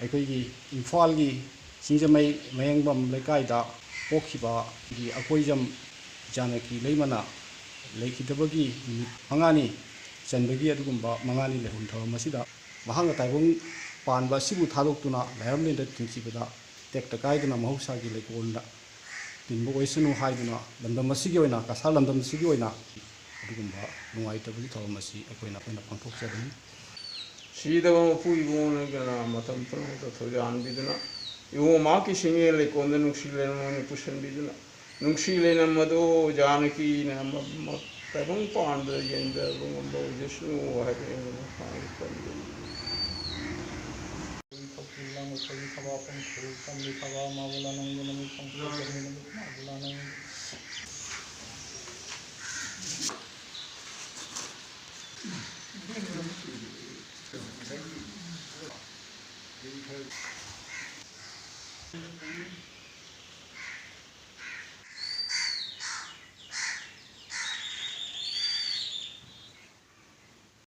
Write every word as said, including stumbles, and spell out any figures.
ꯑꯩꯈꯣꯏꯒꯤ ꯏꯝꯐꯥꯜꯒꯤ ꯁꯤꯡꯖꯃꯩ ꯃꯌꯦꯡꯕꯝ ꯂꯩꯀꯥꯏꯗ ꯄꯣꯛꯈꯤꯕ ꯑꯩꯈꯣꯏꯖꯝ ꯖꯥꯅꯀꯤ ꯂꯩꯃꯅ ꯂꯩꯈꯤꯗꯕꯒꯤ ꯅꯨꯃꯤꯠ ꯃꯉꯥꯅꯤ ꯆꯟꯕꯒꯤ ꯑꯗꯨꯒꯨꯝꯕ ꯃꯉꯥꯅꯤ ꯂꯩꯐꯝ ꯊꯧꯔꯝ ꯑꯁꯤꯗ ꯃꯍꯥꯛꯅ ꯇꯥꯏꯕꯪ ꯄꯥꯟꯕ ꯑꯁꯤꯕꯨ ꯊꯥꯗꯣꯛꯇꯨꯅ ꯂꯥꯏꯔꯝꯂꯦꯟꯗ ꯇꯤꯟꯈꯤꯕꯗ ꯇꯦꯛꯇ ꯀꯥꯏꯗꯅ ꯃꯍꯧꯁꯥꯒꯤ ꯂꯩꯀꯣꯜꯗ ꯇꯤꯟꯕ ꯑꯣꯏꯁꯅꯨ ꯍꯥꯏꯗꯨꯅ ꯂꯝꯗꯝ ꯑꯁꯤꯒꯤ ꯑꯣꯏꯅ, ꯀꯁꯥꯔ ꯂꯝꯗꯝ ꯑꯁꯤꯒꯤ ꯑꯣꯏꯅ ꯑꯗꯨꯒꯨꯝꯕ ꯅꯨꯡꯉꯥꯏꯇꯕꯒꯤ ꯊꯧꯔꯝ ꯑꯁꯤ ꯑꯩꯈꯣꯏꯅ, ꯑꯩꯈꯣꯏꯅ ꯄꯥꯡꯊꯣꯛꯆꯕꯅꯤ꯫ ꯁꯤꯗꯕ ꯃꯄꯨ ꯏꯕꯨꯡꯉꯣꯅ ꯀꯅꯥ ꯃꯇꯝ ꯄꯨꯝꯅꯃꯛꯇ ꯊꯧꯖꯥꯟꯕꯤꯗꯨꯅ, ꯏꯕꯨꯡꯉꯣ ꯃꯍꯥꯛꯀꯤ ꯁꯤꯡꯉꯦ ꯂꯩꯀꯣꯜꯗ ꯅꯨꯡꯁꯤ ꯂꯩꯅꯝ ꯑꯣꯏꯅ ꯄꯨꯁꯤꯟꯕꯤꯗꯨꯅ, ꯅꯨꯡꯁꯤ ꯂꯩꯅꯝ ꯑꯗꯨ ꯖꯥꯅꯀꯤꯅ ꯃ-, ꯃ-, ꯇꯥꯏꯕꯪ ꯄꯥꯟꯕꯗ ꯌꯦꯡꯖꯕ ꯉꯝꯕ ꯑꯣꯏꯖꯁꯅꯨ ꯍꯥꯏꯕ ꯑꯩꯉꯣꯟꯗ ꯃꯈꯥꯒꯤ ꯄꯟꯖꯅꯤ꯫ ꯊꯧꯁꯤꯜ ꯂꯥꯡꯕ ꯊꯧꯔꯤ ꯊꯕꯥ ꯄꯪꯊꯧ ꯇꯝꯂꯤ ꯊꯕꯥ ꯃꯥꯕꯨ ꯂꯥꯅꯪꯗꯨꯅ ꯃꯤ ꯄꯪꯊꯧ ꯇꯝꯂꯤ ꯅꯨꯃꯤꯠ ꯃꯥꯕꯨ ꯂꯥꯅꯪ꯫